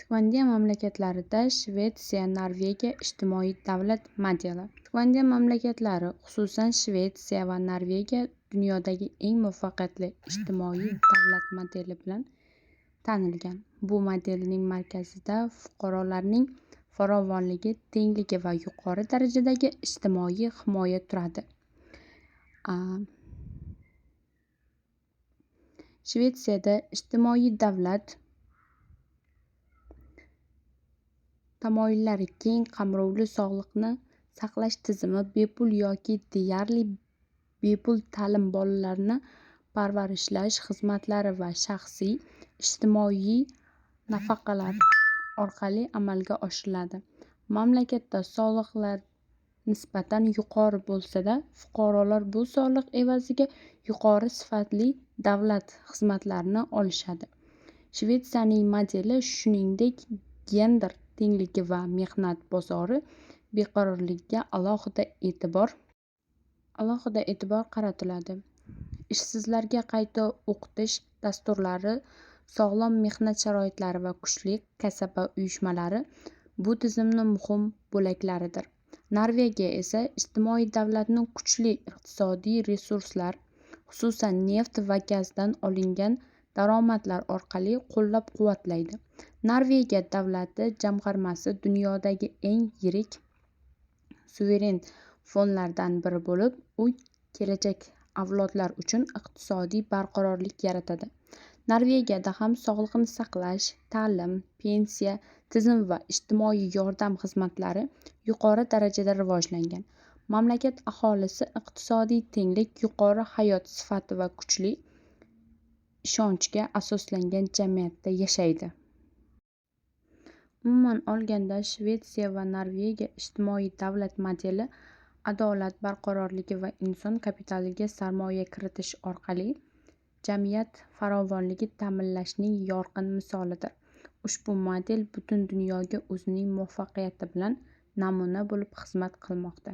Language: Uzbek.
Skandinaviya mamlakatlarida Shvetsiya, Norvegiya ijtimoiy davlat modeli. Skandinaviya mamlakatlari, xususan, Shvetsiya va Norvegiya dunyodagi eng muvaffaqiyatli ijtimoiy davlat modeli bilan tanilgan. Bu modelning markazida fuqarolarning farovonligi, tengligi va yuqori darajadagi ijtimoiy himoya turadi. Shvetsiyada ijtimoiy davlat tamoyillari keng qamrovli sog'liqni saqlash tizimi, bepul yoki deyarli bepul ta'lim, bolalarni parvarishlash xizmatlari va shaxsiy ijtimoiy nafaqalar orqali amalga oshiriladi. Mamlakatda soliqlar nisbatan yuqori bo'lsa-da, fuqarolar bu soliq evaziga yuqori sifatli davlat xizmatlarini olishadi. Shvetsiyaning modeli, shuningdek, gender tengligi va mehnat bozori beqarorligiga alohida e'tibor qaratiladi. Ishsizlarga qayta o'qitish dasturlari, sog'lom mehnat sharoitlari va kuchli kasaba uyushmalari bu tizimning muhim bo'laklaridir. Norvegiya esa ijtimoiy davlatni kuchli iqtisodiy resurslar, xususan, neft va gazdan olingan daromadlar orqali qo'llab-quvvatlaydi. Norvegiya davlati jamg'armasi dunyodagi eng yirik suveren fondlardan biri bo'lib, u kelajak avlodlar uchun iqtisodiy barqarorlik yaratadi. Norvegiyada ham sog'liqni saqlash, ta'lim, pensiya tizimi va ijtimoiy yordam xizmatlari yuqori darajada rivojlangan. Mamlakat aholisi iqtisodiy tenglik, yuqori hayot sifati va kuchli ishonchga asoslangan jamiyatda yashaydi. Umuman olganda, Shvetsiya va Norvegiya ijtimoiy davlat modeli adolat, barqarorligi va inson kapitaliga sarmoya kiritish orqali jamiyat farovonligini ta'minlashning yorqin misolidir. Ushbu model butun dunyoga o'zining muvaffaqiyati bilan namuna bo'lib xizmat qilmoqda.